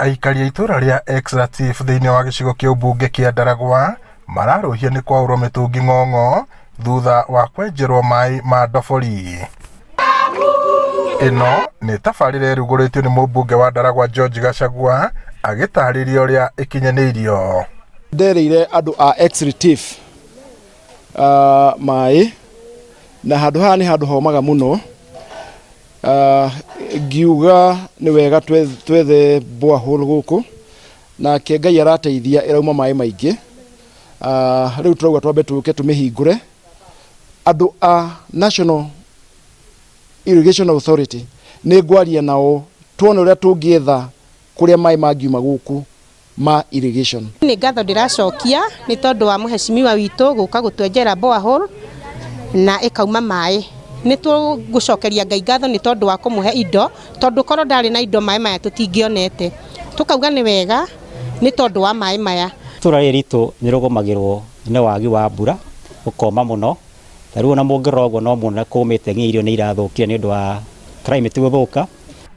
Aikari a itũra rĩa Ex-Latif thĩinĩ wa gĩcigo kĩa ũmbunge kĩa Ndaragwa mararũhia nĩ kwaũrwo mĩtũngi ng'ong'o thutha wa kwenjerwo maĩ ma ndobori. Ĩno nĩ tabarĩra ĩrugũrĩtio nĩ mũmbunge wa Ndaragwa George Gachagua agĩtarĩria ũrĩa ĩkinyanĩirio. Nderĩire andũ a Ex-Latif maĩ na handũ haha nĩ handũ homaga mũno. Ngiuga nĩ wega twethe borehole gũkũ, nake Ngai arateithia ĩrauma maĩ maingĩ. Rĩu tũrauga twambe tũke tũmĩhingũre. Andũ a National Irrigation Authority nĩ ngwaria nao tuone ũrĩa tũngĩetha kũrĩa maĩ mangiuma gũkũ ma irrigation. Nĩ ngatho ndĩracokia nĩ tondũ wa mũhecimiwa witũ gũka gũtwenjera borehole na ĩkauma maĩ. Nĩ tũgũcokeria Ngai ngatho nĩ tondũ wa kũmũhe indo, tondũ korwo ndarĩ na indo maĩ maya tũtingĩonete. Tũkauga nĩ wega nĩ tondũ wa maĩ maya. Itũra rĩrĩ ritũ nĩ rĩgũmagĩrwo nĩ wagi wa mbura, gũkoma mũno, ta rĩu ona mũngĩrora ũguo no muone kũmĩte nginya irio nĩ irathũkire nĩ ũndũ wa climate gũthũka.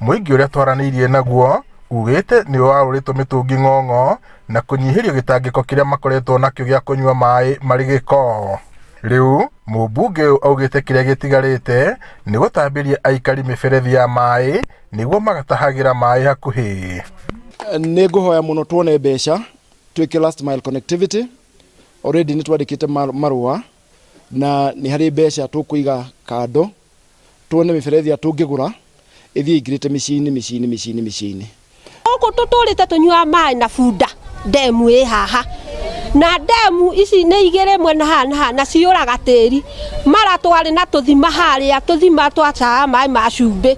Mũingĩ ũrĩa twaranĩirie naguo ugĩte nĩ waũrĩtwo mĩtũngi ng'ong'o na kũnyihĩrio gĩtangĩko kĩrĩa makoretwo nakĩo gĩa kũnyua maĩ marĩ gĩko. Rĩu mũmbunge ũyũ augĩte kĩrĩa gĩtigarĩte nĩ gũtambĩria aikari mĩberethi ya maĩ nĩguo magatahagĩra maĩ hakuhĩ. Nĩ ngũhoya mũno tuone mbeca twĩke last mile connectivity. Already nĩ twandĩkĩte marũa na nĩ harĩ mbeca tũkũiga kando tuone mĩberethi ĩrĩa tũngĩgũra ĩthiĩ ĩingĩrĩte mĩciĩ-inĩ mĩciĩ-inĩ mĩciĩ-inĩ mĩciĩ-inĩ. Gũkũ tũtũrĩte tũnyuaga maĩ na bunda ndemu ĩ haha na ndemu ici nĩ igĩrĩ mwena haha na haha na ciyũraga tĩri mara twarĩ na tũthima harĩa tũthima twatahaga maĩ ma cumbĩ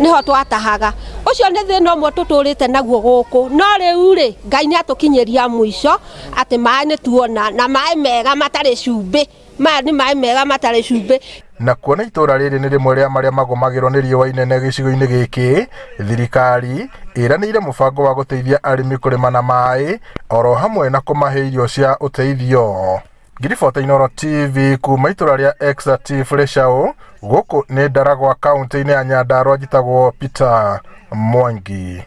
nĩho twatahaga ũcio nĩ thĩna ũmwe tũtũrĩte naguo gũkũ no rĩu rĩ Ngai nĩ atũkinyĩria mũico atĩ maĩ nĩ tuona na maĩ mega matarĩ cumbĩ. Maya nĩ maĩ mega matarĩ cumbĩ. Na kuona itũra rĩrĩ nĩ rĩmwe rĩa marĩa magũmagĩrwo nĩ riũa inene gĩcigo-inĩ gĩkĩ, thirikari ĩranĩire mũbango wa gũteithia arĩmi kũrĩma na maĩ oro hamwe na kũmahe irio cia ũteithio. Ngiribota Inooro TV kuma itũra rĩa Exatif Rĩcaũ, gũkũ nĩ Ndaragwa kaũntĩ-inĩ ya Nyandarua njĩtagwo Peter Mwangi.